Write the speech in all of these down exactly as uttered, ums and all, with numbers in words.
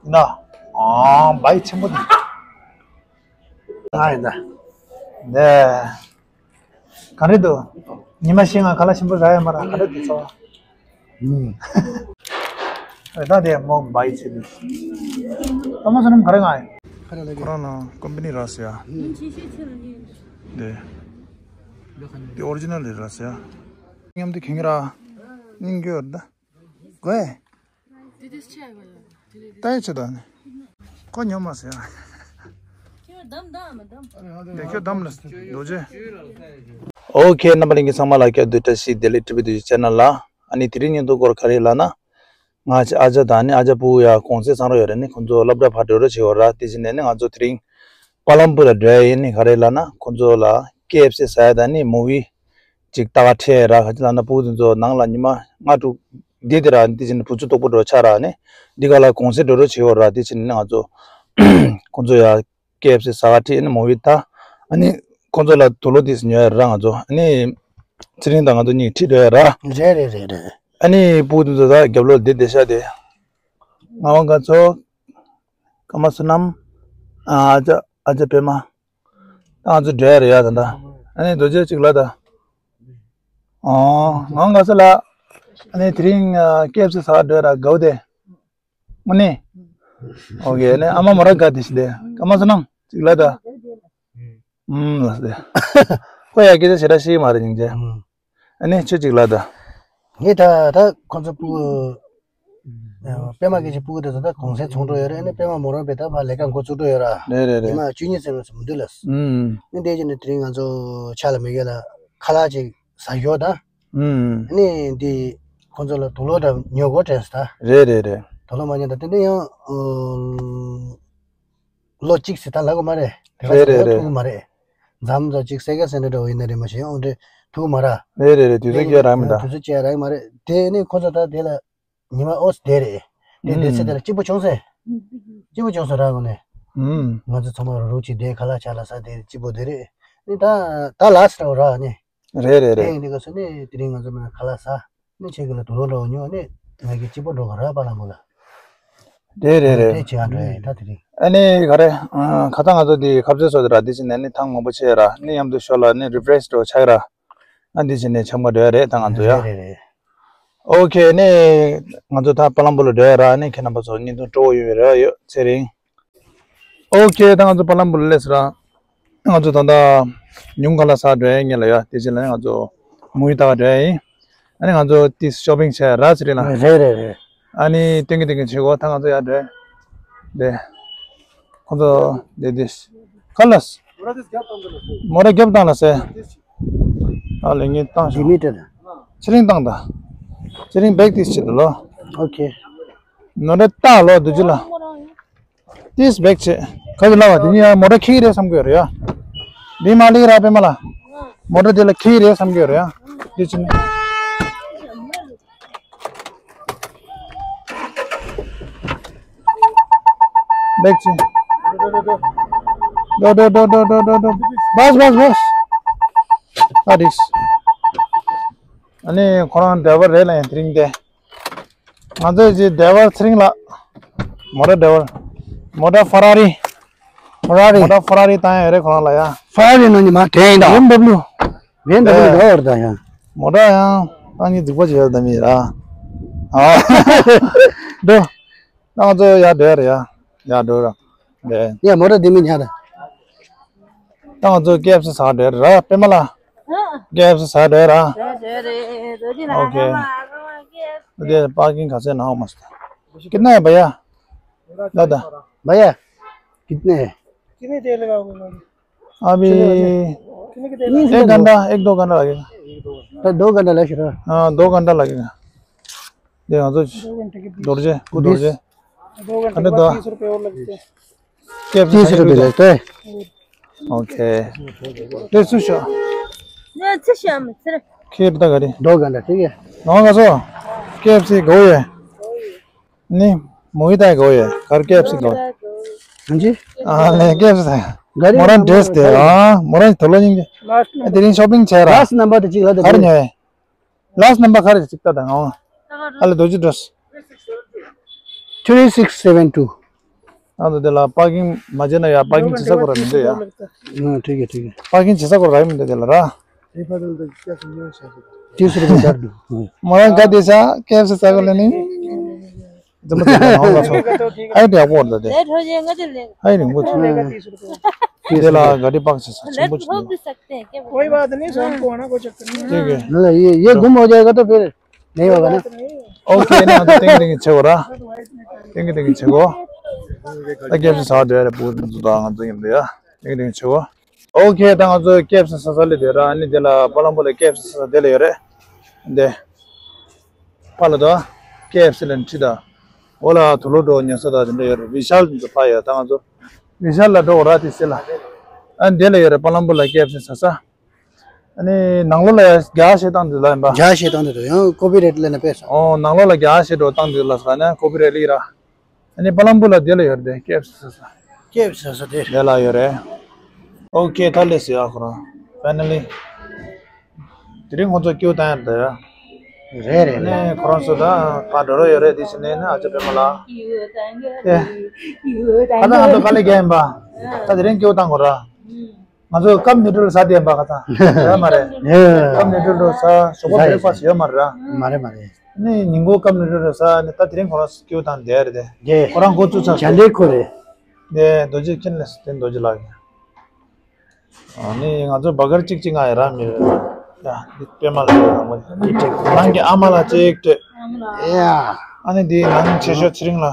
ཡིན་ན། ཨ། བའི་ཆེན་པོ་དེ། ང་ཡིན་ད། ནས། ག་རེ་འདུག་ཉི་མ་ཤིང་ང་ཁ་ལག་ཆེན་པོ་རག་ཡ་མ་རག་ག་རེ་འདུག་ཚོ། ཨུམ། ཨེ་ད་དེ་མོ་བའི་ཆེ་དེ། ཨ་མ་སོ་ནམ་ག་རེ་ང་ཡིན། ཁོ་རང་ལ་ཀམ་པ་ནི་རག་ཟེར་ཡ། དེ། དེ་ཨོ་རི་ཇི་ནལ་རེད་རག་ཟེར་ཡ། མཉམ་དུ་ཁེངས་ར། སྙིང་རྗེ་ཡོད་ད། དགོས། ད་ཡི་ཆེ་ད་ནི། ཁོ་ཉོ་མ་ཟེར། ཁྱོད་བདམ་བདམ་བདམ། ཁྱོད་བདམ་ལ་རྡོ་རྗེ། ཨོ་ཁེ། རྣམ་པ་ལྷན་རྒྱས་ཚང་མ་ལ་སྐྱབས་འདུག་བཀྲ་ཤིས་བདེ་ལེགས། ཊི་བི་རྡོ་རྗེ་ཆེ་ནལ་ལ། ཨ་ནི་དེ་རིང་ཉིན་ཐོ་སྐོར་ག་རེ་ལབ་ན། ང་ཨ་ཅག་དང་ནི་ཨ་ཅག་སྤུ་གུ་ཡ་གུང་སེང་ཚང་རོགས་ཡོད་རེད། ནི་ཁོང་ཚོ་སློབ་གྲྭ་ཕར་འགྲོ་རོགས་བྱེད་ཡོད་ར། དེ་བཞིན་ནས་ནི་ང་ཚོ་དེ་རིང་པ་ལམ་པུ་ལ་འགྲོ་ཡ་ཡིན། ནི་ག་རེ་ལབ་ན་ཁོང་ཚོ་ལ་ཀེ་ཨེཕ་སི་ཟ་ཡ་དང་ནི་མུ་བི་ཅིག་ལྟ་ག་ཁྲིད་ར། ག་ཅི་ལབ་ན་སྤུ་གུ་དེ་ཚོ་ནང་ལ་ཉི་མ་ལྔ་དྲུག་བསྡད་དེ་ར། འདི་བཞིན་བུ་ཚོ་སྟུག་པོ་འགྲོ་ཆགས་ར། ནི་འདི་ག་ལ་གུང་སེང་འགྲོ་རོགས་བྱེད་ཡོད་ར། དེ་བཞིན་ནི་ང་ཚོ་ཁོང་ཚོ་ཡ་ཀེ་ཨེཕ་སི་ཟ་ག་ཁྲིད། ནི་མུ་བི་ལྟ། ཨ་ནི་ཁོང་ཚོ་ལ་དུག་ལོག་དེ་ཉོ་ཡ་ར། ང་ཚོ་ཨ་ནི་ཚེ་རིང་དང་ང་ཚོ་གཉིས་ཁྲིད་འགྲོ་ཡ་ར། རེད་རེད་རེད་རེད། ཨ་ནི་སྤུ་གུ་དེ་ཚོ་ད་རྒྱབ་ལོགས་བསྡད་བསྡད་ཤག་དེ། ང་བ་ང་ཚོ་ཀརྨ་བསོད་ནམས། ཨ་ཅག་ཨ་ཅག་པད་མ། ད་ང་ཚོ་འགྲོ་ཡ་རེད་ཡ་ད་ད། ཨ་ནི་རྡོ་རྗེ་གཅིག་ལ་ད། ཨོ། ང་དགའ་ས་ལ། ཨ་ནི་དེ་རིང་ཀེ་ཨེཕ་སི་ཟ་འགྲོ་ཡ་ར་དགའ་བོ་དེ། དངོས་གནས། ཨོ་ཁེ། ཨ་ནི་ཨ་མ་མོ་ར་དགའ་དེ་ཞིག་དེ། ཀརྨ་བསོད་ནམས་གཅིག་ལ་ད། ཨུམ་ལ་སྟེ། ཁོ་ཡ་སྐད་ཆ་ཞེ་དྲག་བཤད་ཀྱི་མ་རེད་སྙིང་རྗེ། ཨ་ནི་ཁྱོད་གཅིག་ལ་ད། ངས་ད་ད་ཁོང་ཚོ་སྤུ་གུ། པད་མ་སྐད་ཆ་སྤུ་གུ་དེ་ཚོ་ད་གུང་སེང་ཚོགས་འགྲོ་ཡོད་རེད། ཨ་ནི་པད་མ་མོ་རང་པས་ད་ཕར་ལས་ཀ་འགོ་བཙུགས་འགྲོ་ཡོད་ར། རེད་རེད་རེད། ཉི་མ་བཅུ་གཉིས་ཙམ་ལ་ཚོ་མི་འདུག་ལ། ཨུམ། ཨ་ནི་དེ་རྗེས་ནས་དེ་རིང་ང་ཚོ་ཆ་ལ་མི་དགོས་ལ་ཁ་ལག་ཅིག་ཟ་ཞོག་ད། ཨུམ། ཨ་ནི་འདི་ཁོང་ཚོ་ལ་དུག་ལོག་འདྲ་ཉོ་དགོས་དྲན་སོང་ད། རེད་རེད་རེད། དུག་ལོག་མ་ཉོ་ད་དེ་འདྲ་ཡང་ལོ་གཅིག་ཟེར་ད་ལབ་དགོས་མ་རེད། དེ་ག་རེད་རེད་ཚོ་རེད། ཐུག་གི་མ་རེད། མཚམས་ཚོ་གཅིག་སེ་ག་སེ་འདྲ་འདྲ་བོ་ཡིན་ན་རེད། མ་གཞི་ཨོ་འདྲ་ཐུག་གི་མ་ར། རེད་རེད་རེད། དུས་ཚོད་སྐྱེལ་རག་མི་འདྲ། དུས་ཚོད་སྐྱེལ་རག་མ་རེད། དེ་ནི་ཁོ་ཚོ་ད་དེ་ལ་ཉི་མ་ཨོ་སི་དེ་རེད། དེ་དེ་ཚེ་དེ་ལ་སྐྱིད་པོ་བྱུང་སེ། སྐྱིད་པོ་བྱུང་སོང་ར་དངོས་གནས། ང་ཚོ་ཚང་མ་རུག་རུག་ཅིག་བསྡད་ཁ་ལག་ཆ་ལ་ཟ་དེ་སྐྱིད་པོ་དེ་རེད། ནི་ད་ད་ལ་སི་ར་བ་ར་ནི། རེད་རེད་རེད། དེ་ཡིན་དུས་སྐབས་སུ་ནི་དེ་རིང་ང་ཚོ་མ་ཁ་ལག་ཟ། ནི་ཁྱེད་ཀྱི་ལ་དུག་ལོག་འདྲ་བོ་ཉོ་ནི་ང་གི་སྐྱིད་པོ་འགྲོ་ག་ར་པ་ལ་མོ་ལ། རེད་རེད་རེད། དེ་བྱེད་ཡ་འགྲོ་ཡ་ད་དེ་རིང་། ཨ་ནི་ག་རེ། ཁ་ཚ་ང་ཚོ་འདི་ཁ་ཟས་སོ་དེ་ར་འདི་བྱས་ནས་ནི་ཐང་མང་པོ་ཆེ་ར་ནི་མཉམ་དུ་ཤོ་ལ་ནི་རི་ཕ་རེ་ཤི་འགྲོ་ཆགས་ར། ཨ་འདི་བྱས་ནས་འཆམ་ག་འགྲོ་ཡ་རེད་ད་ང་ཚོ་ཡ། རེད་རེད་རེད། ཨོ་ཁེ་ནི། ང་ཚོ་ད་པ་ལམ་པུ་ལ་འགྲོ་ཡ་ར་ནི་ཁྱེད་རྣམ་པ་ཚོ་བརྙན་ཐུང་སྤྲོ་བོ་ཡོད་པའི་རེ་བ་ཡོད་ཚེ་རིང་། ཨོ་ཁེ། ད་ང་ཚོ་པ་ལམ་པུ་ལ་སླེབས་སོང་ར། ང་ཚོ་ད་ལྟ་ཉུང་ཁ་ལ་ཟ་འགྲོ་ཡ་ཉེ་ལ་ཡ་དེ་རྗེས་ལ་ང་ཚོ་མུ་ཡི་ཏ་ག་འགྲོ་ཡ་ཡིན། ཨ་ནི་ང་ཚོ་ཏིས་ཤོ་པིང་བྱས་ར་ཟེར་ལ། རེད་རེད་རེད། ཨ་ནི་སྟོན་གི་སྟོན་གི་བྱེད་གོ་ད་ང་ཚོ་ཡར་འགྲོ་ཡ། དེ། ཁོ་ཚོ་དེ་དེ། ཁ་ལ་སི། མོ་ར་རྒྱབ་བཏང་ལ་སེ། ཨ་ལེ་ངས་བཏང་ཞོག་ལི་མི་ཊེཌ། ཚེ་རིང་བཏང་ད། ཚེ་རིང་བེག་ཏིས་བྱེད་དུ་ལོ། ཨོ་ཁེ། ནོ་རེ་ཏ་ལོ་དུ་ཅི་ལ། ཏིས་བེག་ཆེ། ཁ་ཅིག་ལབ་པ་དེ་གཉིས་ཡང་མོ་ཊ་ཁྱེར་གི་རེད་བསམ་གི་ཡོད་རེད་ཡ། འདི་མ་ལིག་ར་པད་མ་ལ། མོ་ཊ་དེ་ལ་ཁྱེར་གི་རེད་བསམ་གི་ཡོད་རེད་ཡ། འདི་ཕྱིན་ནས། བེག་ཆེ། འགྲོ་འགྲོ་འགྲོ། བས་བས་བས། ཨ་རིགས། ཨ་ནི་ཁོ་རང་ཌ་རའི་ཝར་རེད་ལ་ཡང་དེ་རིང་དེ། ང་ཚོའི་ཅིག་ཌ་རའི་ཝར་ཚེ་རིང་ལགས། མོ་ཊ་ཌ་རའི་ཝར། མོ་ཊ་ཧྥ་ར་རི། ཧྥ་ར་རི། མོ་ཊ་ཧྥ་ར་རི་བཏང་ཡ་རེད་ཁོ་རང་ལ་ཡ། ཧྥ་ར་རི་ནང་ནས་མར་དྲན་ཡིན་ད། བི་ཨེམ་ཌབ་ལིའུ། བི་ཨེམ་ཌབ་ལིའུ་འདྲ་བར་ད་ཡ། མོ་ཊ་ཡང་བཏང་ཉིན་རྫིག་པ་བྱས་ད་མི་ར། ཨ། འགྲོ། ང་ཚོ་ཡ་འགྲོ་ཡ་རེད་ཡ། ཡ་འགྲོ་ར། ཡ་མོ་ཊ་འདི་མི་ཉར་ར། ད་ང་ཚོ་ཀེ་ཨེཕ་སི་ཟ་འགྲོ་ར་པད་མ་ལགས། ཀེ་ཨེཕ་སི་ཟ་འགྲོ་ར། ཨོ་ཁེ། དེ་པར་ཀིང་ག་ཚད་ན་ཧོ་མ་སྟ། कितना है भैया? दादा। भैया, कितने हैं? अभी एक घंटा, एक दो घंटा लगेगा। तो दो घंटा लग रहा। हाँ, दो घंटा लगेगा। ये हाँ तो दो घंटे के बीस। दौड़ जाए, कु दौड़ जाए। दो घंटे के बाद तीस रुपये और लगते हैं। तीस रुपये लगते हैं। OK। ले सुशा। ले सुशा में सर। खेत दा गरी। दो घंटा ठीक है। नौ का सो। KFC गो है। नहीं, मोहित है गो है। कर KFC गो। हाँ जी। हाँ, ले KFC है। गरीब मोरन ड्रेस दे। हाँ, मोरन थोलो नहीं। तेरी शॉपिंग छह रहा। लास्ट नंबर तो चिल्ला दे। हर नहीं। लास्ट नंबर खा रहे चिकता था। हाँ। अले दो जी dress. Three six seven to. ཨ་ད་དེ་ལ་པར་ཀིང་མ་བྱས་ན་ཡ་པར་ཀིང་བྱེད་ས་ཁོ་ར་མི་འདུག་ཡ། ཨ་ཁྲིག་གི་ཁྲིག་གི། པར་ཀིང་བྱེད་ས་ཁོ་ར་མི་འདུག་དེ་ལ་ར། तीस रुपये दर दो। མོ་རང་ག་དེ་ཤ་ཀེབ་སི་ས་གོ་ལ་ནི། ཙམ་ཙམ་ནང་ལ་སོང་། ཨ་ཡ་དེ་ཡག་པོ་འདུག་དེ། लेट हो जाएगा तो ले। ཨ་ཡ་རིང་པོ་ཆུ། དེ་ལ་ག་དེ་པག་ཆེ་ས་ཆེན་པོ་ཆེ། लेट हो भी सकते हैं क्या? कोई बात नहीं, शाम को आना, कोई चक्कर नहीं। ठीक है। नहीं, ये ये गुम हो जाएगा तो फिर नहीं होगा ना। ओके ནི་ང་ཚོ་ཏིང་ཏིང་ཆེ་གོ་ར། ཏིང་ཏིང་ཆེ་གོ། ད་ཀེབ་སི་ས་དེ་རེ་པུ་ཏུ་ད་ང་ཚོ་ཡིན་དེ་ཡ། ཏིང་ཏིང་ཆེ་གོ། ཨོ་ཁེ་ད་ང་ཚོ་ཀེབ་སི་ས་ས་ལེ་དེ་ར། ཨ་ནི་དེ་ལ་པ་ལམ་པོ་ལ་ཀེབ་སི་ས་ས་དེ་ལ་ཡོད་རེད། འདི་ཕ་ལ་དོ་ཀེབ་སི་ལ་ཁྲི་ད་འོ་ལ་དུ་ལོ་འགྲོ་ཉོ་ས་ད་དེ་འདྲ་ཡོད་རེད། བི་ཤལ་དེ་ཚོ་ཕ་ཡོད། ད་ང་ཚོ་བི་ཤལ་ལ་འགྲོ་ར་དེ་སི་ལ། ཨ་འདི་ལ་ཡོད་རེད། པ་ལམ་པོ་ལ་ཀེབ་སི་ས་ས། ཨ་ནི་ནང་ལོགས་ལ་རྒྱ་ཞེ་བཏང་དེ་ལ་ཡིན་པ། རྒྱ་ཞེ་བཏང་དེ་དོ་ཡང་ཀོ་པི་རེ་ཊི་ལ་ནི་པས་སོ། ཨོ་ནང་ལོགས་ལ་རྒྱ་ཞེ་འགྲོ་བཏང་དེ་ལ་ས་ན་ཀོ་པི་རེ་ཊི་ལི་ར། ཨ་ནི་པ་ལམ་པུ་ལ་དེ་ལ་ཡོད་རེད་དེ་ཀེབ་སི་ས་ས། ཀེབ་སི་ས་ས་དེ། དེ་ལ་ཡོད་རེད། ཨོ་ཁེ་ད་ལེ་སི་ཡ་ཁོ་རང་ཕའི་ནལ་ལི། དེ་རིང་ཁོང་ཚོ་སྐྱོ་བཏང་ཡ་རེད་ཡ། རེད་རེད། ཨ་ནི་ཁོ་རང་ཚོ་ད་ཕར་འགྲོ་རོགས་ཡོད་རེད། དེ་ཕྱིན་ནས་ནི་ཨ་ཅག་པད་མ་ལགས། ཨེ། ཁ་ད་ང་ཚོ་དཀའ་ལས་རྒྱག་ཡིན་པ། ད་དེ་རིང་སྐྱོ་བཏང་དགོས་ར། ང་ཚོ་ཀབ་ནུ་ཌལ་ཟ་བསྡད་པ་ཁ་ཚང་ཡོད་མ་རེད། ཨེ། ཀབ་ནུ་ཌལ་ཟ་ཞོགས་པ་ཟ་བྷེ་རེག་ཕ་སི་ཡོད་མ་རེད། མ་རེད་མ་རེད། ནི་ཉིན་གུང་ཀབ་ནུ་ཌལ་ཟ་ནི་ད་དེ་རིང་ཁོ་རང་སྐྱིད་པོ་དང་བསྡད་རེད་དེ། ཁོ་རང་འགོ་བཙུགས་ཚར་སོང་། དེ་རྡོ་རྗེ་ཁྱེད་ལས་དེ་རྡོ་རྗེ་ལགས་ཀྱི། ཨ་ནི་ང་ཚོ་བྷར་གར་གཅིག་གཅིག་ང་ཡི་ར་མི་རེད། ཡ་འདི་པད་མ་ལ་རང་གི་ཨ་མ་ལ་གཅིག་སྤྲད། ཡ། ཨ་ནི་འདི་ནང་ཆེ་ཤོས་ཚེ་རིང་ལ།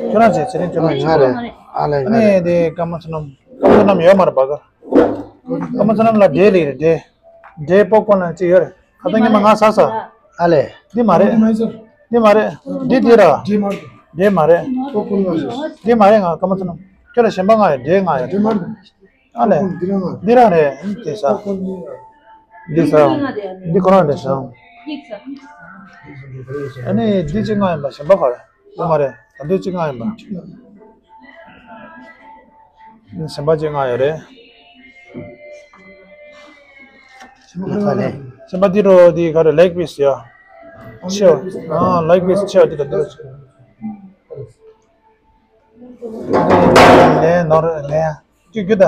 ཁྱོད་རང་ཚེ་ཚེ་རིང་ཁྱོད་རང་ང་རེད། ཨ་ལས་ང་ཨ་ནི་རེད། དེ་ཀརྨ་བསོད་ནམས། ཀརྨ་བསོད་ནམས་ཡོད་མ་རེད་བྷར་གར། ཀརྨ་བསོད་ནམས་ལ་འབྲས་ལེགས་རེད། འབྲས། འབྲས་པོབ་ཀོན་ལ་གཅིག་ཡོད་རེད། ཁ་སང་ཉི་མ་ང་ཟ་ས། ཨ་ལས། འདི་མ་རེད། འདི་མ་རེད། འདི་འདི་ར། འབྲས་མ་རེད། འདི་མ་རེད། ང་ཀརྨ་བསོད་ནམས་ཁྱོད་ལ་གཞན་པ་ང་ཡོད། འབྲས་ང་ཡོད། ཨ་ལས། འདི་རང་རེད། འདི་ཟ། འདི་ཟ། འདི་ཁོ་རང་རེད་ཟ། ཨ་ནི་འདི་གཅིག་ང་ཡིན་པ་གཞན་པ་ག་རེ། འདི་མ་རེད། ད་འདི་གཅིག་ང་ཡིན་པ། གཞན་པ་གཅིག་ང་ཡོད་རེད། གཞན་པ་འདི་རོ་འདི་ག་རེ་ལེག་པིས་ཡ། ཆེ་བ། ཨ་ལེག་པིས་ཆེ་བ་འདི་ད་འདི་རོ། ལས་ནོར་ལས་ཀྱི་རྒྱུ་ད།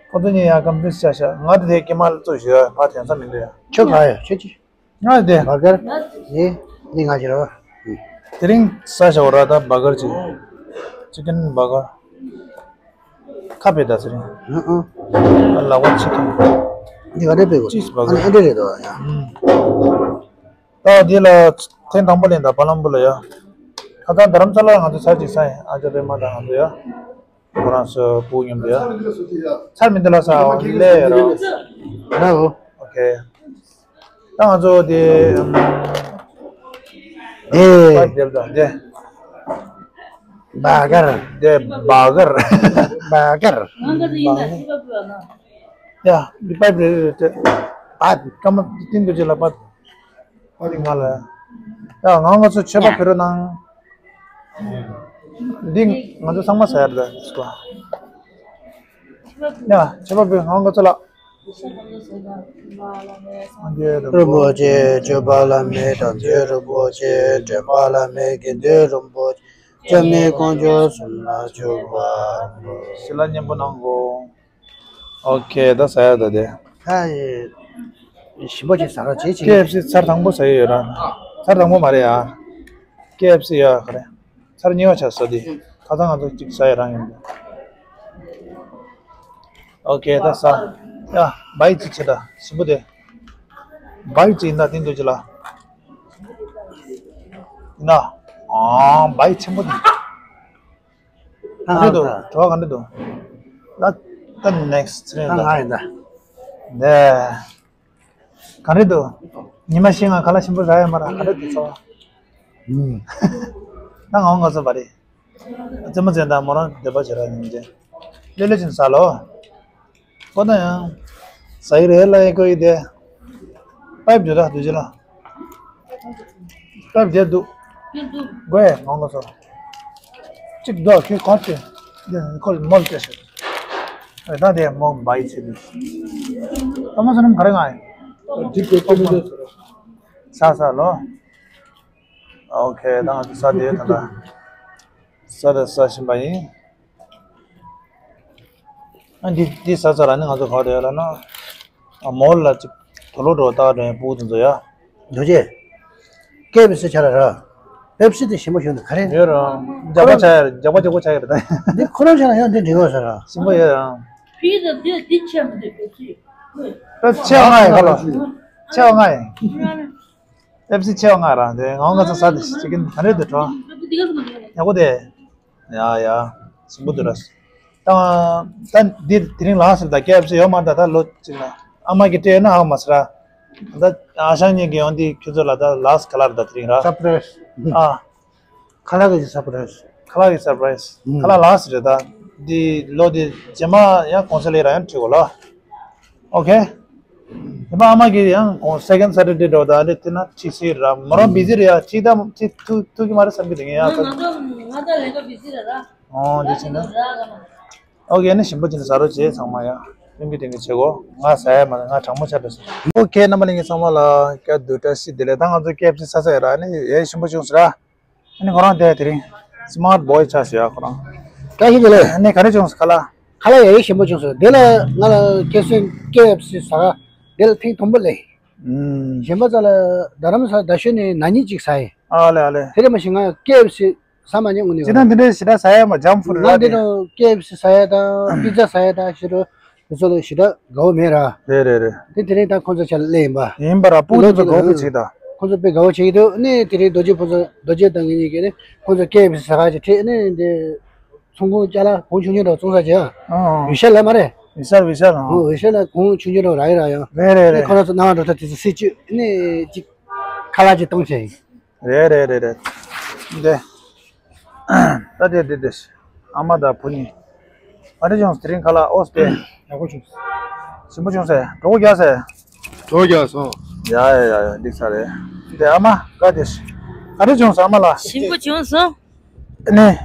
ཁོ་ཚོ་གཉིས་ཡ་ཀམ་པི་ཤ་ཤ་ང་དེ་དེ་ཀྱི་མ་ལ་ཚོ་ཞུ་ཕ་དེང་ས་མི་འདུག་ཡ། ཁྱོད་ག་ཡ་ཁྱོད་ཀྱི། ང་དེ། བྷར་གར། ཡེ། འདི་ང་ཞིག་རོ། དེ་རིང་ས་ཞོག་ར་ད་བྷར་གར་ཅིག་ཅི་ཀན་བྷར་གར། ཁ་པེ་ད་དེ་རིང་། ཨ་ཨ། ལག་པ་ཅི་ཀན། འདི་ག་རེ་པེ་གོ་ཅིས་བྷར་གར། ཨ་ནི་ཨེ་འདྲ་རེད་དོ་ཡ། ཨུམ། ད་འདི་ལ་ཐེངས་དང་པོ་ལེན་ད་པ་ལམ་པུ་ལ་ཡ། ཁ་སང་རྡ་རམ་ས་ལ་ང་ཚོ་ཚར་གཅིག་ཟ་ཡིན། ཨ་ཅག་པད་མ་དང་ང་ཚོ་ཡ། ཁོ་རང་ཚོ་སྤུ་གུ་མཉམ་དུ་ཡ། ཚར་མི་འདི་ལ་ས་ལས་རོ། ར་འོ། ཨོ་ཁེ། ད་ང་ཚོ་དེ་ཨམ། དེ། པ་དེབ་དང་དེ། བྷར་གར། དེ་བྷར་གར། བྷར་གར། ཡ། འདི་པ་དེ་དེ། པ། ཀརྨ་བསྟན་རྡོ་རྗེ་ལ་པ། ཨ་ནི་ང་ལ། ཡ་ང་ང་ཚོ་ཆོས་པ་ཕེ་རོ་ནང་། འདི་ང་ཚོ་ཚང་མ་ཟ་ཡ་རེད་ད་སྐོ། ཡ་ཆོས་པ་ཕེ་ང་ང་ཚོ་ལ། རིན་པོ་ཆེ་སྤྱོད་པ་བླ་མེད་དམ་ཆོས་རིན་པོ་ཆེ། འདྲེན་པ་བླ་མེད་དགེ་འདུན་རིན་པོ་ཆེ། སྐྱབས་གནས་དཀོན་མཆོག་གསུམ་ལ་འཇུག་པ། ཞི་ལ་སྙན་པོ་གནང་གོ། ཨོ་ཁེ་ད་ཟ་ཡ་ད་དེ། ད་ཡེ། ཞིམ་པོ་ཅིག་ཟ་རོགས་བྱེད་ཅིག་ཀེ་ཨེཕ་སི་ཚར་དང་པོ་ཟ་ཡི་ཡོད་ར། ཚར་དང་པོ་མ་རེད་ཡ། ཀེ་ཨེཕ་སི་ཡ་ག་རེ། ཚར་གཉིས་པ་ཆགས་ས་དེ། ཁ་སང་ང་ཚོ་གཅིག་ཟ་ཡི་རང་ཡིན། ཨོ་ཁེ་ད་ཟ། ཡ་བྷའི་ཅིག་བྱེད་ད་ཞིམ་པོ་དེ། བྷའི་ཅིག་ཡིན་ད་དེ་འདོད་ཅི་ལ། ཡིན་ད། ཨ་བྷའི་ཆེན་པོ་དེ། ག་འདྲ་འདུག་དྲི་བ་ག་འདྲ་འདུག་ད་ད་ནེག་སི་ཊི་ཚེ་རིང་ད་ང་ཡིན་ད། ནས། ག་འདྲ་འདུག་ཉི་མ་ཤིང་ང་ཁ་ལག་ཆེན་པོ་རག་ཡོད་མ་རག་ག་འདྲ་འདུག་ཚོར་བ། ཨུམ། ད་ང་འོང་ག་ཚོད་པ་རེད། རྩེད་མོ་རྩེ་ད་མོ་རང་འདོད་པ་བྱེད་ར་ཡིན་ཏེ། ལེ་ལེ་ཅིན་ཟ་ལོ། ཁོ་ན་ཡང་། ཟ་ཡི་རེད་ལ་ཡི་ཀོ་ཡི་དེ། པའིབ་བརྗོད་ད་དུ་ཅི་ལ། པའིབ་བརྗོད་འདུག་དགོས་ཡ་མང་གོ་ཚོ། གཅིག་རྡོ་ཁྱོད་གོ་ཚེ། འདི་ཁོ་མོལ་ཏེ་ཤོད། ཨེ་ད་དེ་མོ་བའི་ཚེ་འདི། ཨ་མ་ཚོ་ནམ་ག་རེ་ང་ཡི། འདི་གོ་ཚེ་འདི་ཟ་ས་ལོ། ཨོ་ཁེ་ད་ང་ཚོ་ས་དེ་ད་ད། ས་དང་ས་ཤིང་པ་ཡིན། ཨ་འདི་འདི་ས་ཚ་ར་ནི་ང་ཚོ་ག་རེ་ཡོད་ལ་ན། ཨ་མོལ་ལ་ཅིག་དུ་ལོ་འགྲོ་ད་རེ་སྤུ་དུ་འཛོ་ཡ། འདུ་ཅེ། ཀེ་བི་སི་ཆ་ར་ར། པེབ་སི་དེ་ཞིམ་པོ་བྱུང་འདུག་ག་རེ། ཡོད་ར། རྒྱག་པ་ཆ་ཡ་རྒྱག་པ་རྒྱག་པོ་ཆ་ཡ་ར་ད། འདི་ཁོ་རང་ཆ་ན་ཡང་འདི་འགྲིག་གོ་ས་ར། ཞིམ་པོ་ཡོད་ར། ཕི་ཟ་འདི་འདི་ཆེ་མི་འདུག་པེབ་སི། པེབ་ཆེ་ང་ཡི་ཁ་ལོ། ཆེ་ང་ཡི། པེབ་སི་ཆེ་ང་ར་འདི་ང་ང་ཚོ་ས་དེ་ཅིག་གིན་ག་རེ་འདུག་གྲོ། ཡག་པོ་དེ། ཡ་ཡ། སིམ་པོ་འདུག་ར། ད་ད་འདི་དེ་རིང་ལ་ཟེར་ད་ཀེ་ཨེཕ་སི་ཡོད་མ་རེད་ད་ད་ལོ་གཅིག་ལ། ཨ་མ་གིས་སྤྲད་ན་ཧ་མ་སི་ར། ད་ཨ་ཞང་གཉིས་ཀྱིས་ཡོང་དུས་ཁྱོད་ཚོ་ལ་ད་ལ་སི་ཁ་ལར་ད་དེ་རིང་ར། སར་པ་རའི་སི། ཨ། ཁ་ལག་གི་སར་པ་རའི་སི། ཁ་ལག་གི་སར་པ་རའི་སི། ཁ་ལག་ལ་སི་རེད་ད། འདི་ལོ་འདི་རྗེས་མ་ཡང་གོང་ས་ལས་ར་ཡང་ཁྲིད་གོ་ལ། ཨོ་ཁེ། དེ་མ་ཨ་མ་གིས་ཡང་གོང་སེ་ཀེན་ཌ་སེ་ཊར་ཌེ་འགྲོ་ད་ཨ་ལེ་དེ་ན་ཁྲིད་སྲིད་ར་མོ་རང་བི་ཟི་རེད་ཡ་ཁྲིད་ད་ཁྲིད་ཐུ་ཐུ་གི་མ་རེད་བསམ་གི་དེ་ངས་ཡ་ང་ཚོ་ང་ཚོ་ལས་ཀ་བི་ཟི་རེད་ར། ཨོ་འདི་བྱས་ན། ཨོ་ཁེ་ནི་ཞིམ་པོ་བྱས་ན་ཟ་རོགས་བྱེད་ཚང་མ་ཡ། ལྷན་རྒྱས་དེ་གི་བྱེད་གོ་ང་ཟ་ཡ་མ་རེད་ང་གྲང་མོ་ཆགས་འགྲོ་སོང་། ཨོ་ཁེ་རྣམ་པ་ལྷན་རྒྱས་ཚང་མ་ལ་སྐྱབས་འདུག་བཀྲ་ཤིས་བདེ་ལེགས། ད་ང་ཚོ་ཀེ་ཨེཕ་སི་ཟ་ས་ཡ་ར་ནི་ཡ་ཞིམ་པོ་བྱུང་སོང་ར། ཨ་ནི་ཁོ་རང་དེ་དེ་རིང་སི་མཱར་ཊི་བོའི་ཆགས་ཤག་ཁོ་རང་། བཀྲ་ཤིས་བདེ་ལེགས། ཨ་ནི་ག་རེ་བྱུང་སོང་ཁ་ལག་ཁ་ལག་ཡ་ཡི་ཞིམ་པོ་བྱུང་སོང་། དེ་ལ་ང་ལ་ཁྱེད་ཚོས་ཀེ་ཨེཕ་སི་ཟ་ག་དེ་ལ་ཐེངས་དང་པོ་སླེབས། ཨུམ། གཞན་པ་ཚོ་ལ་རྡ་རམ་ས་ལ་ཟླ་གཞོན་ནས་ན་ནིང་གཅིག་ཟ་ཡི། ཨ་ལེ་ཨ་ལེ། དེ་རེད་མ་གཞི་ང་ཀེ་ཨེཕ་སི་ཟ་མ་མྱོང་ངོ་ནས་ཅི་ད་འདི་འདྲའི་ཞེ་དྲག་ཟ་ཡ་མ་ཇང་ཕུ་ཌི་ང་ར་འདི་དེ། དང་ཀེ་ཨེཕ་སི་ཟ་ཡ་དང་པི་ཛ་ཟ་ཡ་དང་ཞེ་དྲག་དེ་ཚོ་ལ་ཞེ་དྲག་དགའ་བོ་མེད་ར། རེད་རེད་རེད། དེ་དེ་རིང་ད་ཁོང་ཚོ་ཆ་ལ་སླེབས་ཡིན་པ། ཡིན་པ་ར་སྤུ་གུ་ཚོ་དགའ་བོ་བྱེད་ད། ཁོང་ཚོ་དཔེ་དགའ་བོ་བྱེད་ཀྱི་འདུག་ནས་དེ་རིང་རྡོ་རྗེ་ཕུན་ཚོགས་རྡོ་རྗེ་དང་ངེད་གཉིས་ཀྱིས་ནི་ཁོང་ཚོ་ཀེ་ཨེཕ་སི་ཟ་ག་ཅིག་ཁྲིད་ནས་འདི་ཚོང་ཁང་ཅ་ལག་གོང་ཆུང་ཆུང་འདྲ་བཙོང་ས་ཅིག་ཨ། ཨ་ཨ། བི་ཤལ་ལ་མ་རེད། བི་ཤལ་བི་ཤལ་ཨ། ཨོ་བི་ཤལ་ལ་གོང་ཆུང་ཆུང་འདྲ་རག་གི་ར་ཡང་། རེད་རེད་ནས་རེད། ཁོ་རང་ཚོ་སྣང་བ་འགྲོ་ཐབས་དེ་ཚོ་སྲིད་ཇུས་ནས་ཅིག་ཁ་ལག་ཅིག་གཏོང་བྱས་ཡིན། རེད་རེད་རེད་རེད། འདི། ད་དེ་དེ་དེ། ཨ་མ་དང་བུ་གཉིས། ཨ་རི་བྱུང་དེ་རིང་ཁ་ལག་ཨོ་སྟེ། ཡག་པོ་བྱུང་། ཞིམ་པོ་བྱུང་ཟེར་གྲོགས་པོ་རྒྱག་ཟེར། གྲོགས་པོ་རྒྱག་སོང་། ཡ་ཡ་ཡ་ཡ་འགྲིག་ས་རེད། འདི་ཨ་མ་ག་དེ། ག་རེ་བྱུང་སོང་ཨ་མ་ལགས། ཞིམ་པོ་བྱུང་སོང་། ནས།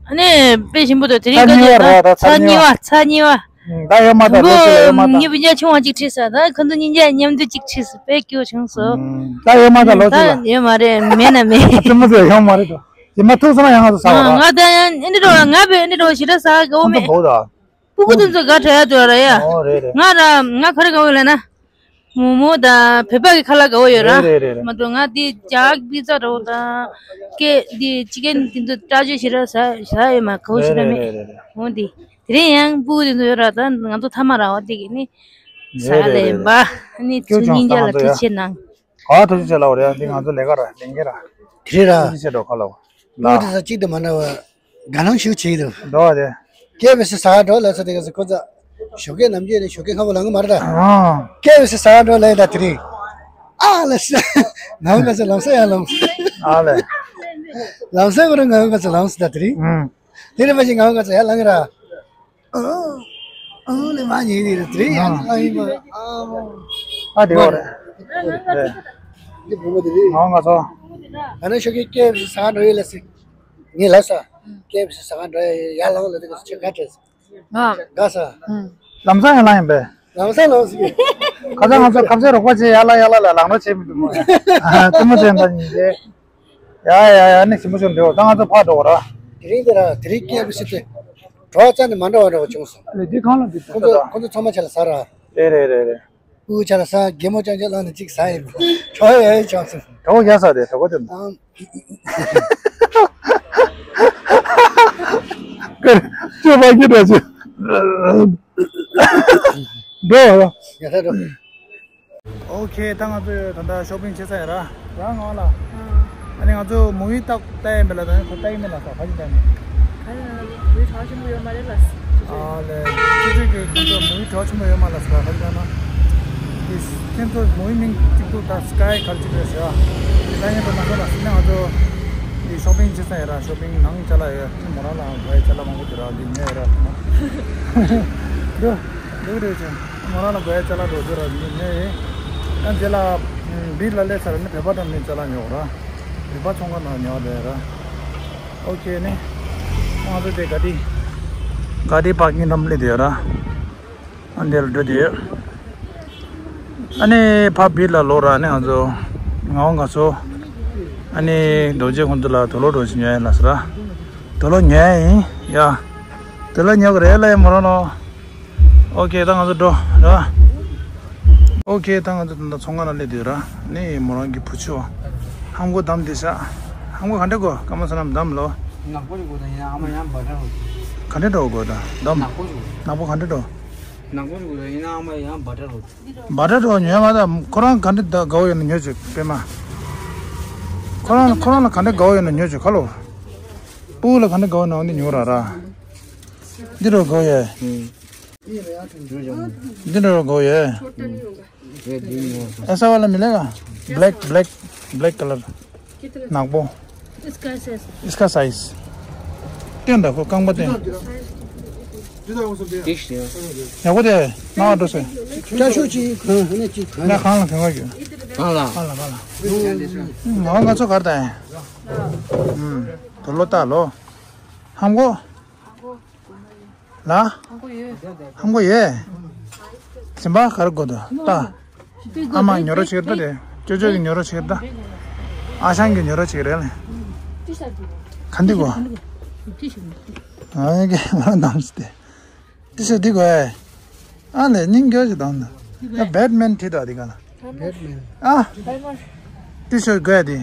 ཨ་ནི་དཔེ་ཞིམ་པོ་འདུག་དེ་རིང་ཚར་གཉིས་པ་རེད་ད་ཚར་གཉིས་པ། ཚར་གཉིས་པ་ཚར་གཉིས་པ། ད་ཡོད་མ་ད་ལོ་གཅིག་ལ་ཡོད་མ་ད། ངའི་སྤུན་ཀྱག་ཆུང་བ་གཅིག་ཁྲིད་ས་ད་ཁོ་ཚོ་གཉིས་ཀ་མཉམ་དུ་གཅིག་ཁྲིད་ས་དཔེ་སྐྱིད་པོ་བྱུང་སོང་། ད་ཡོད་མ་ད་ལོ་གཅིག་ལ། ད་ཡོད་མ་རེད་མེད་ན་མེད། ཨ་ཙི་མོ་ཚོ་ཡོད་མ་རེད་དོ། ཡིན་མ་ཐུག་སོང་ན་ཡང་ང་ཚོ་ཟ་བ་ར། ང་ད་ཡང་ཨེ་འདྲ་འགྲོ་ང་བས་ཨེ་འདྲ་འགྲོ་ཞེ་དྲག་ཟ་དགའ་བོ་མེད། ཁོང་ཚོ་བོ་ད། སྤུ་གུ་དེ་ཚོ་དགའ་དྲགས་ཡ་འདུག་ར་ཡ། ཨོ་རེད་རེད། ང་ར་ང་ག་རེ་དགའ་བོ་ཡོད་ལབ་ན། མོག་མོག་དང་བོད་པ་གི་ཁ་ལག་དགའ་བོ་ཡོད་ར། རེད་རེད་རེད། མ་གཏོགས་ང་འདི་ཇག་པི་ཛ་འདྲ་བོ་དང་། ཀེ་འདི་ཅི་ཀན་དེ་ཚོ་སྐྲ་བཅད་ཞེ་དྲག་ཟ་ཟ་ཡོད་མ་དགའ་བོ་ཞེ་དྲག་མེད། རེད་རེད་རེད་རེད། འོ་འདི། དེ་རིང་ཡང་སྤུ་གུ་དེ་ཚོ་ཡོད་ར་ད་ང་ཚོ་ཐ་མ་ར་བ་དེ་གི་ནི། ཟ་རེད་རེད་ལེན་རེད། པ། ནི་ཚུ་སྐྱོ་ཆུང་སྙིང་རྗེ་ལ་ང་ཚོ་ཐུགས་ཡ། ཆེ་གནང་། ག་ཐུགས་རྗེ་ཆེ་ལབ་རེད་འདི་ང་ཚོ་ལས་ཀ་ར་ལས་འགན་ར། དེ་རེད་ར། ཐུགས་རྗེ་ཆེ་འགྲོ་ཁ་ལོ། ལ། ཐུགས་རྗེ་ཆེ་གཅིག་ཏུ་མ་འདྲ་བ། དགའ་སྣང་ཞིག་བྱེད་ཀྱི་འདུག་འགྲོ་བ་དེ། ཀེ་བི་སི་ཟ་ག་འགྲོ་ལབ་ས་དེ་ག་ས་ཁོ་ཚོ། ཞོགས་ཀས་ནམ་རྒྱུན་ནས་ཞོགས་ཀས་སྔ་པོ་ལངས་གི་མ་རེད་ད། ཨང་། ཀེ་བི་སི་ཟ་ག་འགྲོ་ལབ་ཡིན་ད་དེ་རིང་། ཨ་ལ་ས། ང་བོ་ག་ཚོད་ལམ་སང་ཡར་ལངས། ཨ་ལས། ལམ་སང་ཁོ་རང་ང་བོ་ག་ཚོད་ལངས་སོང་ད་དེ་རིང་། ཨང་། དེ་རིང་མ་གཞི་ང་བོ་ག་ཚོད་ཡར་ལངས་གི་ར། ཨང་། ཨང་ལེ་མ་ཉེ་ནི་རེད་དེ་རེད་ཡང་ཨ་ཡིན་པ་ཨ་མོ། ཨ་དེ་བ་རེད། རེད། འདི་བུ་མོ་དེ་རེད། ང་ང་ཚོ། ཨ་ནི་ཤོག་གི་ཀེ་ཨེཕ་སི་ཟ་འགྲོ་ཡོད་ལ་སི། ངས་ལབ་ས། ཀེ་ཨེཕ་སི་ཟ་འགྲོ་ཡ་ཡར་ལངས་ལ་དེ་ག་ཆེ་ག་བྲེས། ང་དགའ་ས། ལམ་སང་ཡར་ལངས་ཡིན་པས། ལམ་སང་ལངས་སི། ཁ་སང་ང་ཚོ་ཁ་ཆེ་རོགས་པ་བྱས་ཡར་ལ་ཡར་ལ་ལ་ལངས་རོགས་བྱས་མི་འདུག་མོ། ཨ་ཙི་མོ་བྱས་འདྲ་ཉིན་རེད། ཡ་ཡ་ཡ་ནི་ཞིམ་པོ་ཞིག་འདུག་ད་ང་ཚོ་ཕར་འགྲོ་བ་ར། དེ་རིང་འདི་ར་དེ་རིང་སྐད་པོ་ཤི་སྟེ། གྲོགས་ཅག་ནི་མ་འདྲ་བ་འདྲ་བ་བྱུང་སོང་། ལས་འདི་གང་ལ་འདི་ཁོ་ཚོ་ཁོ་ཚོ་ཚང་མ་ཆ་ལ་ཟ་ར། རེད་རེད་རེད་རེད། ཕྲུ་གུ་ཆ་ལ་ཟ་གད་མོ་ཅང་ཅང་བླངས་ནས་གཅིག་ཟ་ཡིན། གྲོགས་ཡ་ཡ་བྱུང་སོང་། གྲོགས་རྒྱག་ས་རེད་གྲོགས་པོ་དེ། ཨང་། ཀར་ཅོ་བ་གི་འདྲ་ཅི། འགྲོ། ཡ་ད་འགྲོ། ཨོ་ཁེ། ད་ང་ཚོ་ད་ལྟ་ཤོ་པིང་བྱེད་ས་ཡིན་ར། རང་ང་ལ། ཨ་ནི་ང་ཚོ་མུ་བི་ལྟ་ལྟ་ཡིན་པ་ལ་ད་ནི་ཁོ་ལྟ་ཡིན་མིན་ལ་ས་ག་ཅི་ལྟ་ཡིན། ག་རེ་ལ་ལ་མུ་བི་གྲགས་ཆེན་པོ་ཡོད་མ་རེད་ལ། ཨ་ལས། ཁྱེད་ཚོས་ཀྱི་ཁྱེད་ཚོ་མུ་བི་གྲགས་ཆེན་པོ་ཡོད་མ་ལ་ས་ག་ཅི་ལྟ་ན། དེ་ཁྱེད་ཚོ་མུ་བི་མིང་གཅིག་ཏུ་ད་སི་ཀའི་ག་རེ་ཅིག་རེད་ཟེར་བ། དེ་ལྟ་ཡིན་པ་མ་ཟད་ལ་སི་ནས་ང་ཚོ་དེ་ཤོ་པིང་བྱེད་ས་ཡིན་ར། ཤོ་པིང་ནང་ཅ་ལག་ཡོད། མོ་རང་ལ་དགོས་ཡ་ཅ་ལག་མང་པོ་དེ་ར་འདི་ཉོས་ཡོད་ར། འདི་འདི་རེད་ཅེ། མོ་རང་ལ་དགོས་ཡ་ཅ་ལག་འགྲོ་རྒྱུ་ར་འདི་ཉོས་ཡོད། ཨ་འདི་ལ་བིར་ལ་སླེབས་ཚར་ནི་བོད་པ་འགྲམ་ནས་ཅ་ལག་ཉོ་ར། བོད་པ་ཚོང་ཁང་ནང་ཉོ་བསྡད་ཡོད་ར། ཨོ་ཁེ་ནི། ང་ཚོ་དེ་ག་དི། ག་དི་པར་ཀིང་འགྲམ་སླེབས་བསྡད་ཡོད་ར། ཨ་འདིར་འགྲོ་དེ། ཨ་ནི་ཕ་བིར་ལ་ལོག་ར་ནི་ང་ཚོ། ང་འོང་ག་ཚོ། ཨ་ནི་རྡོ་རྗེ་ཁོང་ཚོ་ལ་དུག་ལོག་འགྲོ་ཞིག་ཉོ་ཡ་ལ་ཟེར་ར། ད་ དེ་ལོ་ཉལ་ཡིན་ཡ། དེ་ལོ་ཉལ་གི་རེད་ལ་ཡ་མོ་རང་ལོ། ཨོ་ཁེ་ད་ང་ཚོ་འགྲོ་ར། ཨོ་ཁེ་ད་ང་ཚོ་ད་ཚོང་ཁང་ལ་སླེབས་དུས་ར། ནི་མོ་རང་གི་བུ་ཆུ། ཧམ་གོ་དམ་དེ་ཤ། ཧམ་གོ་ག་འདྲ་གོ་ཀ་མ་ས་ནམ་དམ་ལོ། ནག་པོ་ཞིག་དགོས་ད་ཡིན་ཨ་མ་ཡང་འབའ་སྒྲ་རོ། ག་འདྲ་འགྲོ་གོ་ད་དམ། ནག་པོ་ཞིག་ནག་པོ་ག་འདྲ་འགྲོ། ནག་པོ་ཞིག་དགོས་ད་ཡིན་ཨ་མ་ཡང་འབའ་སྒྲ་རོ། འབའ་སྒྲ་འགྲོ་ཉོས་མ་ད་ཁོ་རང་ག་འདྲ་ད་དགའ་བོ་ཡོད་ན་ཉོས་ཅིག་པེ་མ། ཁོ་རང་ཁོ་རང་ལ་ག་འདྲ་དགའ་བོ་ཡོད་ན་ཉོས་ཅིག་ཁ་ལོ། སྤུ་གུ་ལ་ག་འདྲ་དགའ་བོ་ན་འོ་འདི་ཉོ་ར་ར། འདི་རུ་དགའ་བོ་ཡོད། འདི་འདྲ་རོ་གོ་ཡེ། ཨེ་ས་བ་ལ་མི་ལེ་ག། black black black color ནག་པོ། इसका साइज। इसका साइज། སྟོན་ད་ཁོ་རྐང་པ་སྟོན། ཡག་པོ་དེ་ནག་འགྲོ་སེ། ཀྱ་ཤོ་ཅི་གང་ཧ་ན་ཅི་གང་ན་གང་ལ་གང་བ་རྒྱུ། གང་ལ། གང་ལ་གང་ལ། ང་ང་ཚོ་གར་ད་ཡིན། དུ་ལོ་ལྟ་ལོ། ཧམ་གོ། ལ། ཧམ་གོ་ཡོད། ཧམ་གོ་ཡོད། སེམས་པ་ག་རེ་དགོས་འདུག་ལྟ། ཨ་མ་ཉོ་རོགས་བྱེད་ད་དེ། ཅོ་ཅོ་གི་ཉོ་རོགས་བྱེད་ད། ཨ་ཞང་གི་ཉོ་རོགས་བྱེད་རེད་ལེ། ག་འདི་གོ། ཨ་ཡ་གི་ང་རང་འདམ་སྟེ། ཏི་ཤ་འདི་གོ་ཨེ། ཨ་ལེ་སྙིང་རྒྱ་ཞིག་དང་ན། ཡ་བེད་མེན་ཁྲིད་ད་འདི་ག་ན། བེད་མེན། ཨ། བེད་མེན། ཏི་ཤ་གོ་ཨེ་འདི།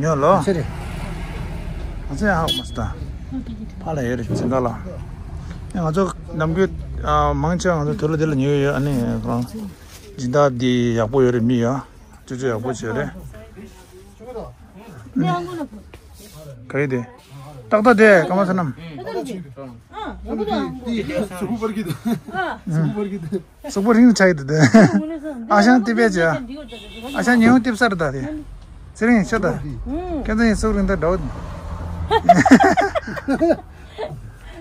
ཉོ་ལོ། ཚེ་རེ། ང་ཚོ་ཡང་ཧ་གོ་མ་སི་ད། ཕ་ལ་ཡོད་རེད་ཅིང་ག་ལ། ཡ་ང་ཚོ་ནམ་རྒྱུན་ཨ་མང་ཆེ་བ་ང་ཚོ་དུས་ལ་འདི་ལ་ཉོ་ཡོད་ཨ་ནི་ཁོ་རང་། སྦྱིན་བདག་འདི་ཡག་པོ་ཡོད་རེད་མི་ཡ། ཅོ་ཅོ་ཡག་པོ་བྱས་རེད། ག་ཡི་དེ། ཏག་ཏག་དེ་ཀ་མ་ས་ནམ། སུག་པོ་རིང་ཆ་ཡི་དེ་དེ། ཨ་ཞང་ཏི་པེ་ཅ། ཨ་ཞང་ཉེ་བོ་ཏིབ་སར་ད་དེ། ཚེ་རིང་ཤ་ད། ཁྱེད་ཚོ་ཡིན་སུག་རིང་ད་འདྲ་བོ།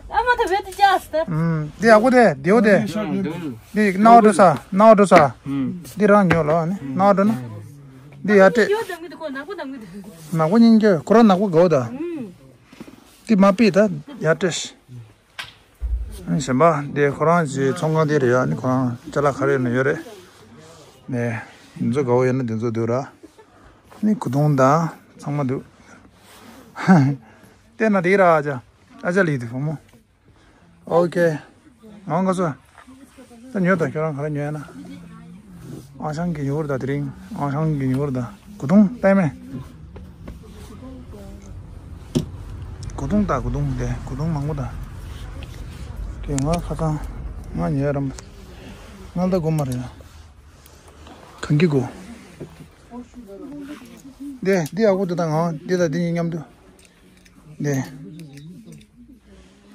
ཨ་མ་ད་བེད་དུ་ཅག་སྟེ། དེ་ཡག་པོ་དེ་དེའོ་དེ། དེ་ནའོ་འགྲོ་ས་ནའོ་འགྲོ་ས། དེ་རང་ཉོ་ལོ་ནའོ་འགྲོ་ན། འདི་ཡར་སྤྲད། ཡོད་དམ་གི་འདུག་གོ་ནག་པོ་དམ་གི་འདུག་ནག་པོ་སྙིང་རྗེ་ཁོ་རང་ནག་པོ་དགའ་བོ་ད། ཨུམ། འདི་མ་པི་ད་ཡར་སྤྲད། ཨ་ནི་གཞན་པ་འདི་ཁོ་རང་གི་ཚོང་ཁང་འདི་རེད་ཡ། ཨ་ནི་ཁོ་རང་ཅ་ལག་ག་རེ་ཡོད་ན་ཡོད་རེད། ནས་འདི་ཚོ་དགའ་བོ་ཡོད་ན་འདི་ཚོ་འདུག་ར། ཨ་ནི་གོས་ཐུང་དང་ཚང་མ་འདུག་བལྟས་ན་འགྲིག་ར་ཨ་ཅག་ཨ་ཅག་ལི་དེ་བུ་མོ། ཨོ་ཁེ། ཨང་ག་སོ། ད་ཉོ་ད་ཁྱོད་རང་ག་རེ་ཉོ་ཡ་ན། ཨང་ཤང་གི་ཉོ་བར་ད་དེ་རིང་ཨང་ཤང་གི་ཉོ་བར་ད་གོས་ཐུང་ལྟད་མེ། གོས་ཐུང་ད་གོས་ཐུང་དེ་གོས་ཐུང་མང་པོ་ད། དེ་ང་ཁ་ཚང་ང་ཉོ་ཡ་རམ། ང་ད་གོ་མ་རེད་ཡ། གང་གི་གོ། དེ་འདི་ཡག་པོ་འདུག་ད་ང་འདི་ད་འདི་གཉིས་མཉམ་དུ། འདི།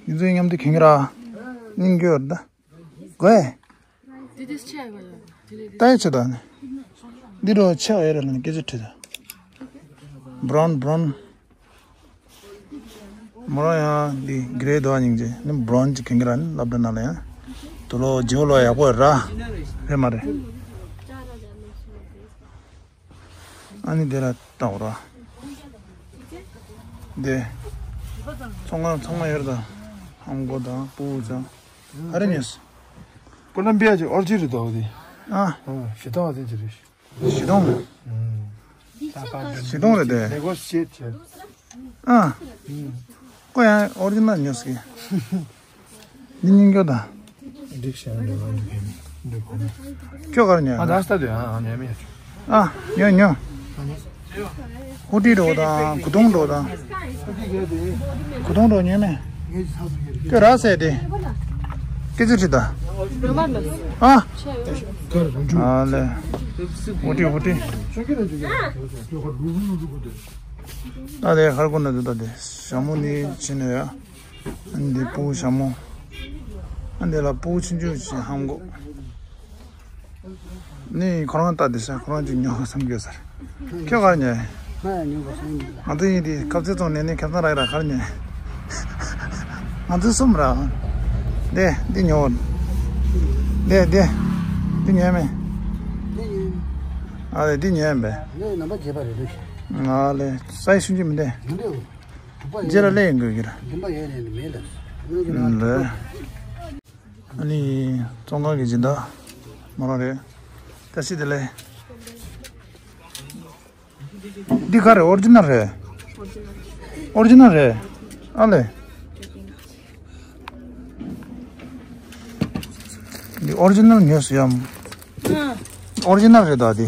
འདི་ཚོའི་མཉམ་དུ་གྱོན་གྱི་ར། སྙིང་རྗེ་ཡོད་ད། དགོས། ད་ཡི་ཆེ་ད་ནི། འདི་རུ་ཆེ་བ་ཡོད་རེད་ལ་ནི་སྐད་ཆ་དྲིས་ད། བྷ་རའུན་བྷ་རའུན། མོ་རང་ཡང་འདི་གྷི་རེ་དོ་སྙིང་རྗེ་ནི་བྷ་རའུན་ཅིག་གྱོན་གྱི་ར་ནི་སློབ་གྲྭ་ནང་ལ་ཡང་། དུ་ལོ་ཇིའུ་ལོ་ཡག་པོ་ཡོད་ར། རེད་མ་རེད། ཨ་ནི་དེ་ལ་བལྟ་བ་ར། དེ། ཚོང་ཁང་ཚང་མ་ཡོད་རེད་ད། ཧམ་གོ་དང་སྤུ་གུ་ཚང་། ཨ་རེ་ཉོས། ཀོ་ལམ་བི་ཡ་ཅིག་ཨོ་རི་ཇིན་རེད་དོ་དེ། ཨ། ཨ་བཞི་སྟོང་བ་དེ་ཅི་རེད། བཞི་སྟོང་། བཞི་སྟོང་རེད་དེ། ནེ་གོ་སི་ཨེཊ་བྱས། ཨ། ཀོ་ཡང་ཨོ་རི་ཇིན་ཉོས་ཀྱི། འདི་སྙིང་རྗེ་ད། འགྲིག་ཤག་འདི་ལ་འགྲིག་གི་འདུག་ཁྱོད་ག་རེ་ཉོས། ཨ་ད་སྟ་དུས་ཨ་ཉོས་མེད། ཨ་ཉོས་ཉོས། ཧུ་ཏི་འགྲོ་དང་གོས་ཐུང་འགྲོ་དང་། གོས་ཐུང་འགྲོ་ཉོས་མེད། ཁྱོད་ར་ཟེར་ཏེ། སྐད་ཆ་དྲིས་ད། ཨ། ཨ་ལེ། ཧུ་ཏི་ཧུ་ཏི། ད་དེ་ཧར་ཀུན་ན་དུ་ད་དེ་ཞྭ་མོ་ནི་ཕྱིན་ནས་ཡ། ཨ་ནི་འདི་སྤུ་གུ་ཞྭ་མོ། ཨ་འདི་ལ་སྤུ་གུ་ཆུང་ཆུང་ཞིག་ཧམ་གོ། ནི་ཁོ་རང་ལྟ་དེ་ས་ཁོ་རང་ཅིག་ཉོ་ག་བསམ་གྱི་ཡོད་ས་རེད། ཁྱོད་ག་རེ་ཉོས། ང་ཡང་ཉོ་ག་བསམ་གྱི་ཡོད། ང་ཚོ་ཡིན་དེ་ཁབ་རྩེ་བཙོང་ནས་ནི་ཁ་སང་རག་རག་ག་རེ་ཉོས། ང་ཚོ་གསུམ་ར། དེ་འདི་ཉོ། དེ་དེ་འདི་ཉོས་མེད། འདི་ཉོས། ཨ་རེ་འདི་ཉོས་མེད། ངས་ནམ་པ་བརྗེད་པ་རེད་འདུག་ང་ལས་སའི་སུན་གྱི་མི་འདས། མི་འདུག་རྗེས་ལ་ལས་ཡིན་དགོས་ཀྱི་རེད། རྒྱུན་པ་ཡོད་རེད་མེད་ལ། ལས། ཨ་ནི་ཙོང་ཁ་གི་སྦྱིན་བདག་མོ་རང་རེད། བཀྲ་ཤིས་བདེ་ལེགས། འདི་ག་རེད་ཨོ་རི་ཇི་ནལ་རེད། ཨོ་རི་ཇི་ནལ་རེད། ཨ་ལེ། ཨོ་རི་ཇི་ནལ་ཉོས་སུ་ཡམ། ཨོ་རི་ཇི་ནལ་རེད་ད་དེ།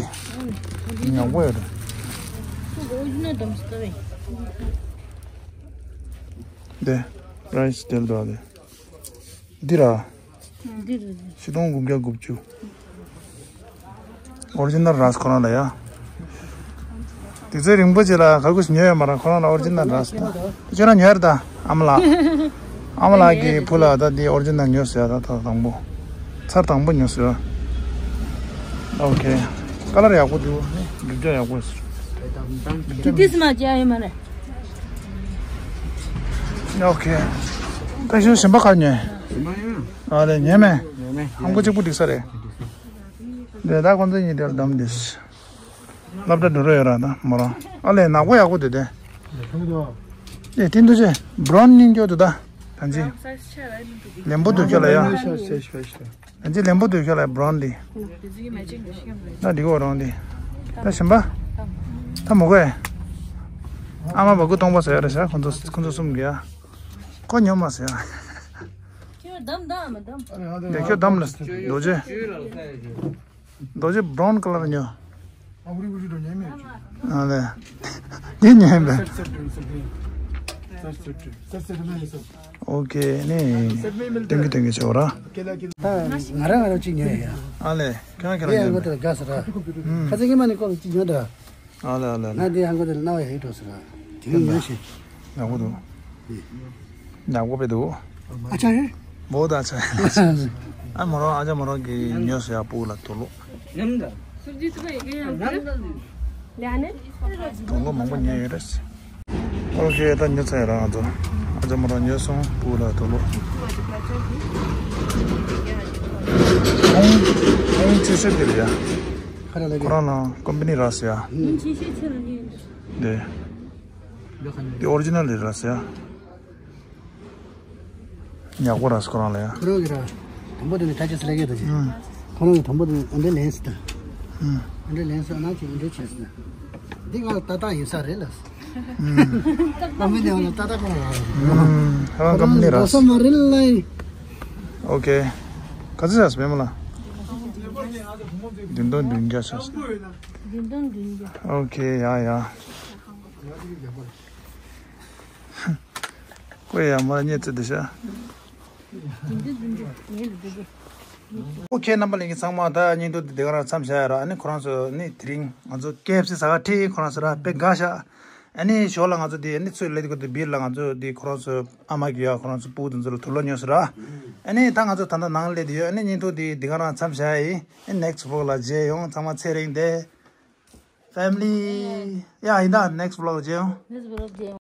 ཉག་པོ་ཡོད་རེད། དེ་པ་རའི་སི་དེ་ལ་ད་དེ། འདི་ར། འདི་རེད། ཆིག་སྟོང་དགུ་བརྒྱ་དགུ་བཅུ། ཨོ་རི་ཇི་ནལ་ར་ཁོ་རང་ལ་ཡ། དུས་ཚོད་རིང་པོ་ཅིག་ལ་ག་གུ་ཞིག་ཉོས་ཡོད་མ་རེད། ཁོ་རང་ལ་ཨོ་རི་ཇི་ནལ་ར་ཁྱེད་རང་ཉོས་རེད་ད། ཨ་མ་ལགས། ཨ་མ་ལགས་ཀྱི་བུ་ལ་ད་འདི་ཨོ་རི་ཇི་ནལ་ཉོས་ཟེར་ཡ་ད་ད་དང་པོ། ཚར་དང་པོ་ཉོས་ཟེར་ཡ། ཨོ་ཁེ། ཀ་ལར་ཡག་པོ་འདུག་ནི་སྒྲིག་ཆ་ཡག་པོ་ཟེར། དེ་དུས་མ་བྱས་ཡོད་མ་རེད། ཨོ་ཁེ། ད་ཤོ་གཞན་པ་ག་རེ་ཉོས། ཨ་ལེ་ཉོས་མེད། ཧམ་གོ་གཅིག་པུ་འགྲིག་ས་རེད། འདི་ད་ཁོང་ཚོ་གཉིས་དེར་བསྡམས་འདུག་སློབ་གྲྭ་འགྲོ་རོགས་ཡོད་ར་ད་མོ་རང་། ཨ་ལས་ནག་པོ་ཡག་པོ་འདུག་དེ། ཨེ་ཏིན་དུ་ཆེ། བྷ་རའུན་ནི་སྐྱོ་འདུག་ད། ད་ཅི། ལེན་པོ་འདུག་ཁྱོད་ལ་ཡ། ད་ཅི་ལེན་པོ་འདུག་ཁྱོད་ལ་བྷ་རའུན་འདི། ད་འདི་གོ་རང་འདི། ད་གཞན་པ། ད་མོ་གོས། ཨ་མ་བ་གུ་སྟོང་པ་ཟེར་ཡ་རེད་ཤག་ཁོ་ཚོ་ཁོ་ཚོ་གསུམ་གི་ཡ། ཁོ་ཉོ་མ་ཟེར་ཡ། ཁྱོད་བསྡམས་དང་མ་བསྡམས། དེ་ཁྱོད་བསྡམས་ལ་རྡོ་རྗེ། རྡོ་རྗེ་བྷ་རའུན་ཀ་ལར་ཉོ། ཨ་ཧུ་རི་ཧུ་རི་འགྲོ་ཉན་མེད་ཀྱི། ཨ་ལེ། འདི་ཉན་པས། སེར་སེར་འགྲོ་སེར་སེར་འགྲོ་སེར་སེར་འགྲོ་ཡིན་སོ། ཨོ་ཁེ་ནི། སེར་མེད་མེད་ཏན་གི་ཏན་གི་ཆོག་ར། ད་ང་རང་ང་རང་གཅིག་ཉོས་ཡ། ཨ་ལེ། ཁྱོད་ཁྱོད་རང་ཉོས་མེད། དེ་ཡང་གོ་དེ་དགའ་ས་ར། ཁ་ཚ་ཉི་མ་ནི་ཀོ་གཅིག་ཉོ་ད། ཨ་ལེ་ཨ་ལེ་ཨ་ལེ། ང་འདི་ཧང་གོ་དེ་ལ་རྣ་བ་ཧེ་འགྲོ་ཟེར་བ། དེ་རིང་ཉོས་ཤིག་ཉག་པོ་འདུག་ཉག་པོ་དཔེ་འདུག་ཨ་ཅག་རེད། བོ་ད་ཨ་ཅག་ཨ་མོ་རང་ཨ་ཅག་མོ་རང་གི་ཉོས་སུ་ཡག་པོ་ལ་དུ་ལོ། དུ་ལོ་མང་པོ་ཉོས་ཡོད་རེད། ཨོ་ཁེ་ད་ཉོས་ཚར་ཡོད་ར་ང་ཚོ། ཨ་ཅག་མོ་རང་ཉོས་སོང་པོ་ལ་དུ་ལོ། ཁོང་ཁོང་ཆེ་ཤོས་དེ་རེད་ཡ། ཁ་ར་ལ་ཁོ་རང་ལ་ཀོམ་པ་ནི་རག་སོང་ཡ། ཆེ་ཤོས་ཆེ་རང་ཡིན། དེ། དེ་ཨོ་རི་ཇི་ནལ་རེད་ར་ཟེར། ཉག་པོ་ར་ཟེར་ཁོ་རང་ལ་ཡ། ཁོ་རང་གི་ར། དང་པོ་དེ་ནི་ད་ཅི་ཟེར་གི་འདུག་ཅི། ཨུམ། ཁོ་རང་གི་དང་པོ་དེ་ནི་ཨ་འདྲ་ལན་ཟེར་ད། ཨུམ། ཨ་འདྲ་ལན་ཟེར་ཨ་ན་ཅི་ཨ་འདྲ་བྱས་ཟེར་ད། འདི་ང་ལ་ཏག་ཏག་ཡིན་ས་རེད་ལ། ཨུམ། ཨ་མི་དེ་ང་ལ་ཏག་ཏག་ཁོ་རང་ལ། ཨུམ། ཁོ་རང་ཁོ་རང་ཀམ་པ་ནི་ར་ཟེར། ཨོ་ཁེ། ག་ཚོད་ཟེར་མེད་མོ་ལ། བདུན་སྟོང་བདུན་བརྒྱ་ཟེར། བདུན་སྟོང་བདུན་བརྒྱ། ཨོ་ཁེ་ཡ་ཡ། ཀོ་ཡ་མ་རྙེད་ཚེ་འདི་ཤ། ཨོ་ཁེ་རྣམ་པ་ལྷན་རྒྱས་ཚང་མ་ད་བརྙན་ཐུང་འདི་འདི་ག་རང་མཚམས་བཞག་ཡ་ར། ཨ་ནི་ཁོ་རང་ཚོ་ནི་དེ་རིང་ང་ཚོ་ཀེ་ཨེཕ་སི་ཟ་ག་ཁྲིད་ཁོ་རང་ཚོ་ར་དཔེ་དགའ་ཤག་ཨ་ནི་ཞོར་ལ་ང་ཚོ་འདི་ཨ་ནི་ཚུར་སླེབས་དུས་སྐབས་དུ་བིར་ལ་ང་ཚོ་འདི་ཁོ་རང་ཚོ་ཨ་མ་གི་ཡ་ཁོ་རང་ཚོ་སྤུ་གུ་དེ་ཚོ་ལ་དུག་ལོག་ཉོས་སོང་ར། ཨ་ནི་ད་ང་ཚོ་ད་ལྟ་ནང་སླེབས་དུས་ཡོད། ཨ་ནི་བརྙན་ཐུང་འདི་འདི་ག་རང་མཚམས་བཞག་ཡིན། ཨ་ནི་ནེག་སི་ཊི་བི་ལོག་ལ་མཇལ་ཡོང་། ཚང་མ་ཚེ་རིང་བསྡད། ཕེ་མི་ལི། ཡ་ཡིན་ད་ནེག་སི་ཊི་བི་ལོག་ལ་མཇལ་ཡོང་། ནེག་སི་ཊི་བི་ལོག་མཇལ་ཡོང་།